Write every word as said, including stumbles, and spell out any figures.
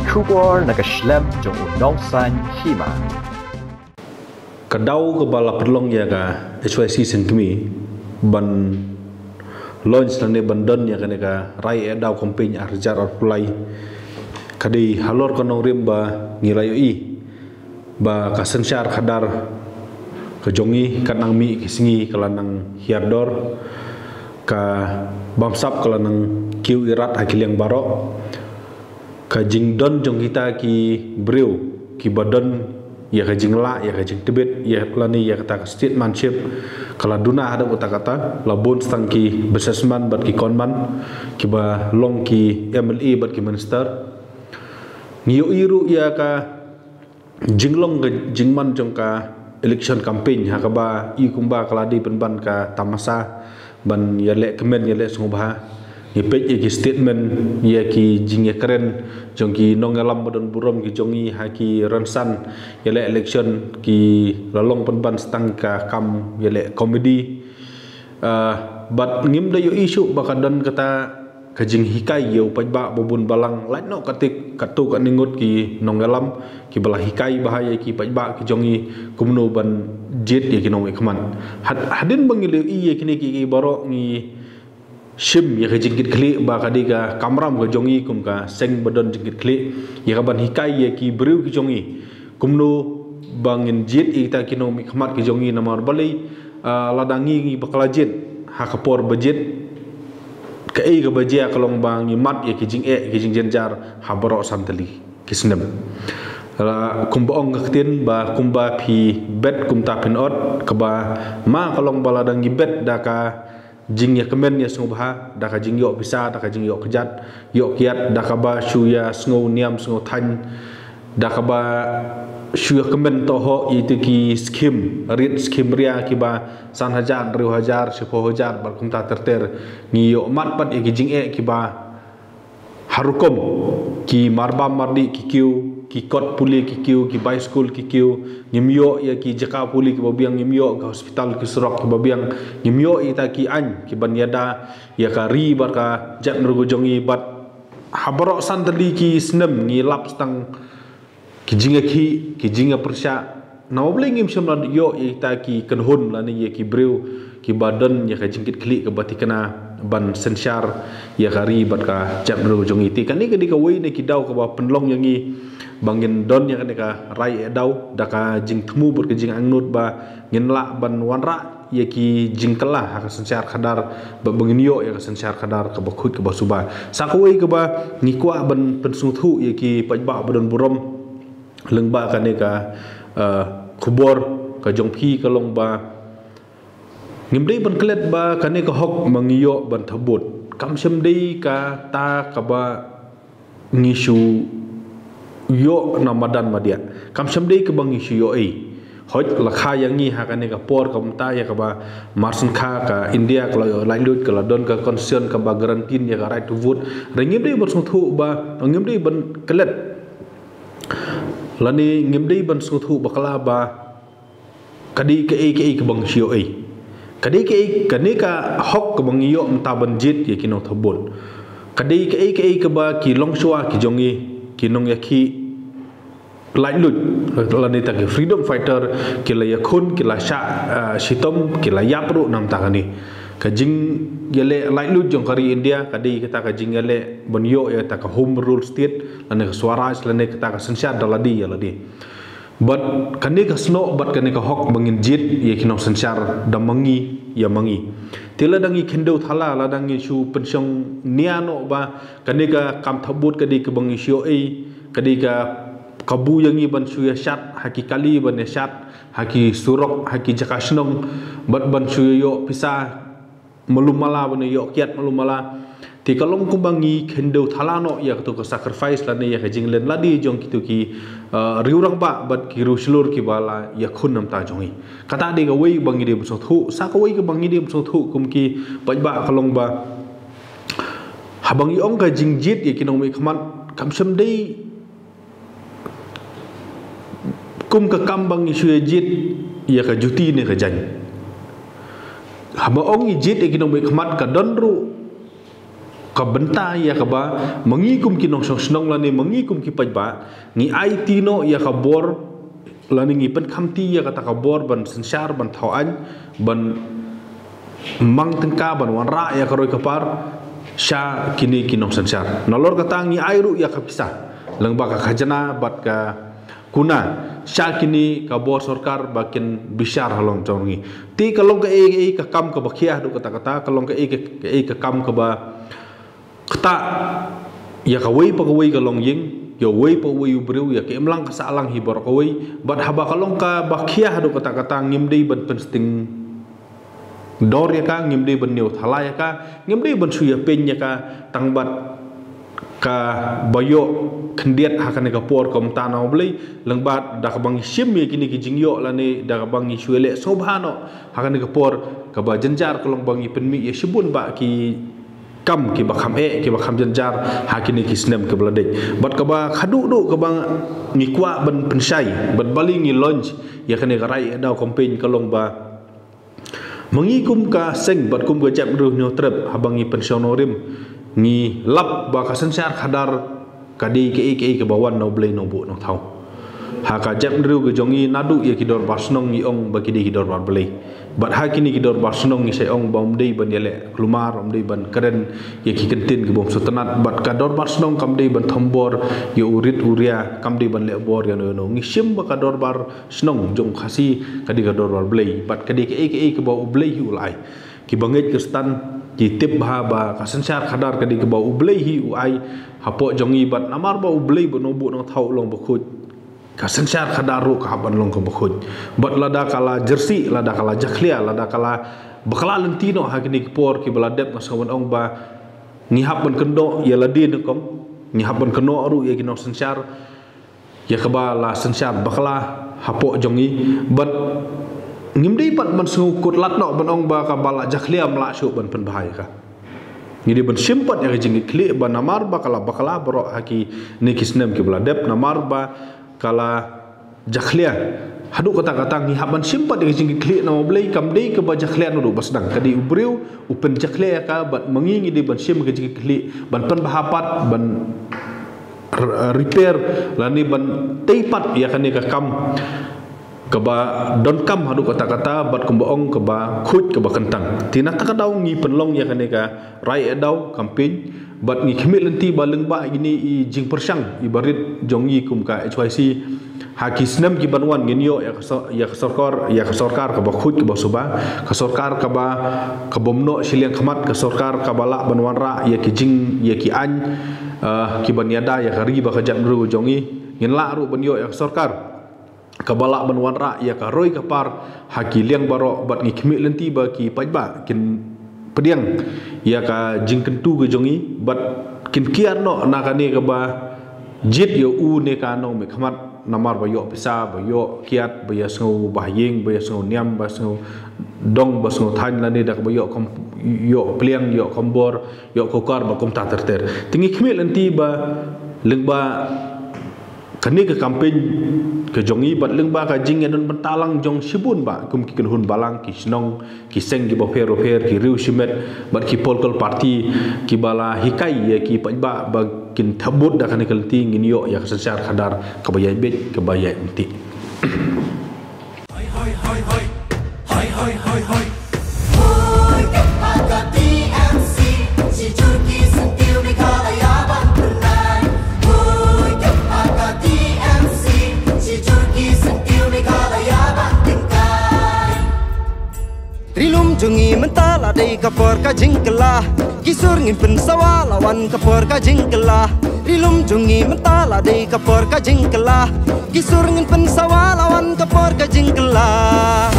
Khubor na ka shlem jong u nongsan hima. Ka daw kaba la pynlong ïa ka H Y C Sengkmie ban launch lane ban don ïa kane ka rai eh daw campaign ar hajar arphew lai. Ka dei halor ka nongrim ba ngi la ïohi ba ka synshar khadar ka jong ngi ka nang mih ki sngi ka la nang hiar dor, ka bamsap ka la nang kiew irat ha ki liang baroh. Ka jingdon jong kita ki briew kiba don ïa ka jinglah, ïa ka jingtbit, ïa lane ïa kata ka statesmanship ka la duna haduh katta katta, la bun stang ki businessman bad ki conman kiba long ki M L A bad ki minister. Ngi ïohi ruh ïa ka jinglong ka jingman jong ka election campaign ha kaba i kumba ka la dei pynban ka tamasa ban ïaleh kmen ïaleh sngewbha. Ngi peit ïa ki statement, ïa ki jingïakren jong ki nongïalam ba don burom ki jong ngi ha ki rynsan ïaleh election ki la long pynban stang ka kam ïaleh comedy. Ah, bad ngim da ïohi shuh ba ka don kata ka jinghikai ïa u paidbah ba bun balang, lait noh katik katto katne ngut ki nongïalam kiba la hikai bha ïa ki paidbah ki jong ngi kumno ban jied ïa ki nongmihkhmat. Had-, hadien ba ngi la ïohi ïa kine ki, ki baroh ngi shim ïa ka jingkitkhlieh ba ka dei ka kamram ka jong ngi kum ka seng ba don jingkitkhlieh ïa ka ban hikai ïa ki briew ki jong ngi kumno ba ngin jied ïa kita ki nongmihkhmat ki jong ngi. Namar balei, ah, lada ngi, ngi bakla jied ha ka por ba jied, kaei kaba jia ka long ba ngi mad ïa ki jingeh ki jingjynjar ha baroh san tylli ki snem. Ah, kumba ong ka ktien ba kumba phi bet kumta phin ot, kaba ma ka long ba lada ngi bet da ka jingïakmen ïasngewbha, da ka jingïoh pisa, da ka jingïoh kjat, ïoh kiad, da kaba shu ïasngew niam sngew thaiñ, da kaba shu ïakmen tohok ïa ita ki skim rit skim ria kiba san hajar, hynriew hajar, shiphew hajar bad kumta ter ter. Ngi ïoh mad pat ïa ki jingeh kiba ha rukom, ki marbam mardih ki kiew, ki kot pule ki kiew, ki bai skul ki kiew, ngim ïoh ïa ki jaka pule kiba biang, ngim ïoh ki hospital ki surok kiba biang, ngim ïoh ïa kita ki aiñ kiban ïada ïa ka ri bad ka jaitbynriew ka jong ngi. Bad ha baroh san tylli ki snem ngi lap tang ki jingïakhih, ki jingïapyrshah. Namar balei ngim shym la ïoh ïa kita ki kynhun lane ïa ki briew kiba don ïa ka jingkitkhlieh kaba thikna ban synshar ïa ka ri bad ka jaitbynriew jong ngi. Te kane ka dei kawei na ki daw kaba pynlong ïa ngi ba ngin don ïa kane ka rai eh daw da ka jingthmu bad ka jingangnud ba ngin lah ban wanrah ïa ki jingkylla ha ka synshar khadar, ba, ba ngin ïoh ïa ka synshar khadar kaba khuid kaba suba. Sa kawei kaba ngi kwah ban pynsngewthuh ïa ki paidbah ba don burom lyngba kane ka, eh, khubor ka jong phi ka long ba ngim dei ban klet ba kane ka hok ba ngi ïoh ban thapbud kam shym dei kata kaba ngi shu ïoh na madan madiah, kam shym dei kaba ngi shu ïoh ei. Hooid, la kha ïa ngi ha kane ka por ka mynta ïa kaba mar shen kha ka India ka la ïoh laitluid, ka la don ka constitution kaba guarantee ïa ka right to vote. Hynrei ngim dei ban sngewthuh ba, ngim dei ban klet lane ngim dei ban sngewthuh bakla ba ka dei kaei kaei kaba ngi shu ïoh ei. Ka dei kaei, kane ka hok kaba ngi ïoh mynta ban jied ïa ki nongthapbud. Ka dei kaei kaei kaba ki longshuwa ki jong ngi, ki nongïakhih laitluid lane ta ki freedom fighter ki la ïakhun, ki la shah, eh, shitom, ki la ïap ruh na ka bynta kane. Ka jingïaleh laitluid jong ka ri India ka dei kata ka jingïaleh ban ïoh ïa kata ka home rule state lane ka Swaraj lane kata ka synshar da lade ïa lade. Bad kane ka snoh bad kane ka hok ba ngin jied ïa ki nongsynshar da ma ngi ïa ma ngi. Te lada ngi khyndew thala, lada ngi shu pynshong nia noh ba kane ka kam thapbud ka dei kaba ngi shu ïoh ei, ka dei ka kabu ïa ngi ban shu ïashad ha ki kali, ban ïashad ha ki surok, ha ki jaka shnong, bad ban shu ïoh pisa malu mala, ban ïoh kiad malu mala. Te ka long kumba ngi khyndew thala noh ïa kato ka sacrifice lane ïa ka jinglen lade jong kito ki, eh, riewrangbah bad ki riewshlur kiba la ïakhun na ka bynta jong ngi. Kata dei kawei ba ngi dei ban sngewthuh. Sa kawei kaba ngi dei ban sngewthuh kum ki paidbah ka long ba haba ngi ong ka jingjied ïa ki nongmihkhmat, kam shym dei kum ka kam ba ngi shu ïa jied ïa ka juti ne ka jaiñ. Haba ong ngi jied ïa ki nongmihkhmat, ka don ruh ka bynta ïa kaba ma ngi kum ki nongshong shnong lane ma ngi kum ki paidbah ngi aiti noh ïa ka bor lane ngi pynkhamti ïa kata ka bor ban synshar ban thaw aiñ ban mang tyngka ban wanrah ïa ka roi ka par sha kine ki nongsynshar. Nalor kata ngi ai ruh ïa ka pisa lyngba ka khajna bad ka kuna sha kine ka bor sorkar ba kin bishar halong jong ngi. Te ka long kaei kaei ka kam kaba khia haduh katta katta, ka long kaei kaei ka kam kaba kata ïa kawei pa kawei ka longïing, ïa uwei pa uwei u briew, ïa ka imlang ka sahlang hi baroh kawei. Bad haba ka long kaba khia haduh katta katta ngim dei ban pynsting dor ïa ka, ngim dei ban ñiew thala ïa ka, ngim dei ban shu ïa pyn ïa ka, tang bad kaba ïoh khyndiat ha kane ka por kumta na U Blei, lyngba da kaba ngi shim ïa kine ki jingïoh lane da kaba ngi shu leh sngewbha noh ha kane ka por kaba jynjar ka long ba ngi pynmih ïa shibun bah ki kam kiba kham eh kiba kham jynjar ha kine ki snem kiba la dei. Bad kaba khadduh duh kaba ngi kwah ban pynshai bad balei ngi launch ïa kane ka Rai Eh Daw campaign ka long ba ma ngi kum ka seng bad kum ka jaitbynriew Hynñiewtrep haba ngi pynshong nongrim ngi lap ba ka synshar khadar ka dei kaei kaei kaba wan na U Blei Nongbuh Nongthaw. Ha ka jaitbynriew ka jong ngi naduh ïa ki dorbar shnong ngi ong ba ki dei ki dorbar Blei. Bad ha kine ki dorbar shnong ngi sa ong ba ym dei ban ïaleh kulmar, ym dei ban kren ïa ki kyntien ki bym sngewtynnat. Bad ka dorbar shnong kam dei ban thombor ïa u rit u ria, kam dei ban leh bor ïa no ïa no. Ngi shim ba ka dorbar shnong jong Khasi ka dei ka dorbar Blei bad ka dei kaei kaei kaba U Blei hi u la ai. Kiba ngeit Khristan ki tip bha ba ka synshar khadar ka dei kaba U Blei hi u ai hapoh jong ngi bad namar ba U Blei ba Nongbuh Nongthaw u long bakhuid, ka synshar khadar ruh ka hap ban long kaba khuid. Bad lada ka la jyrsieh, lada ka la jakhlia, lada ka la bakla lynti noh ha kine ki por kiba la dep, nga sngewbha ban ong ba ngi hap ban kynnoh ïa lade nyngkong, ngi hap ban kynnoh ruh ïa ki nongsynshar ïa kaba la synshar bakla hapoh jong ngi. Bad ngim dei pat ban sngewkhuslai noh ban ong ba kaba la jakhlia ym lah shuh ban pynbha ïa ka. Ngi dei ban shim pat ïa ka jingkitkhlieh ba namar ba ka la bakla baroh ha kine ki snem kiba la dep, namar ba ka la jakhlia. Haduh katta katta ngi hap ban shim pat ïa ka jingkitkhlieh namar U Blei kam dei kaba jakhlia naduh ba sdang, ka dei u briew u pynjakhlia ïa ka. Bad ma ngi ngi dei ban shim ka jingkitkhlieh ban pynbha pat, ban r- repair lane ban tei pat ïa kane ka kam kaba donkam haduh katta katta bad kumba ong kaba khuid kaba kyntang. Te na kata ka daw ngi pynlong ïa kane ka Rai Eh Daw campaign bad ngi khmih lynti ba lyngba ine i jingpyrshang iba rit jong ngi kum ka H Y C ha ki snem kiban wan ngin ïoh ïa ka so- ïa ka sorkar, ïa ka sorkar kaba khuid kaba suba, ka sorkar kaba, kaba ym noh shiliang khmat, ka sorkar kaba lah ban wanrah ïa ki jing ïa ki aiñ, eh, kiban ïada ïa ka ri bad ka jaitbynriew jong ngi. Ngin lah ruh ban ïoh ïa ka sorkar kaba lah ban wanrah ïa ka roi ka par ha ki liang baroh bad ngi khmih lynti ba ki paidbah kin pdiang ïa ka jingkyntu ka jong ngi bad kin kiar noh na kane kaba jied ïa une ka nongmihkhmat namar ba ïoh pisa, ba ïoh kiad, ba ïa sngew ba ha ïing, ba ïa sngew niam, ba sngew dong, ba sngew thaiñ lane da kaba ïoh kham, ïoh pliang, ïoh khambor, ïoh kokar bad kumta ter ter. Te ngi khmih lynti ba lyngba kane ka campaign ka jong ngi bad lyngba ka jingïadon bynta lang jong shibun bah kum ki kynhun balang, ki shnong, ki seng kiba pher ba pher, ki riew shimet bad ki political party kiba la hikai ïa ki paidbah ba kin thep vote da kane ka lynti ngin ïoh ïa ka synshar khadar kaba ïai beit kaba ïai umtih. Hoi, hoi, hoi, hoi. Hoi, hoi, hoi, hoi. Hoi, ka T M C. Shi jur ki syntiew Meghalaya ban pynlait. Hoi, ka T M C. Shi jur ki syntiew Meghalaya ban pynlait. Ri lum jong ngi mynta la dei ka por ka jingkylla. Ki sur ngin pynsawa la wan ka por ka jingkylla. Ri lum jong ngi mynta la dei ka por ka jingkylla. Ki sur ngin pynsawa la wan ka por ka jingkylla.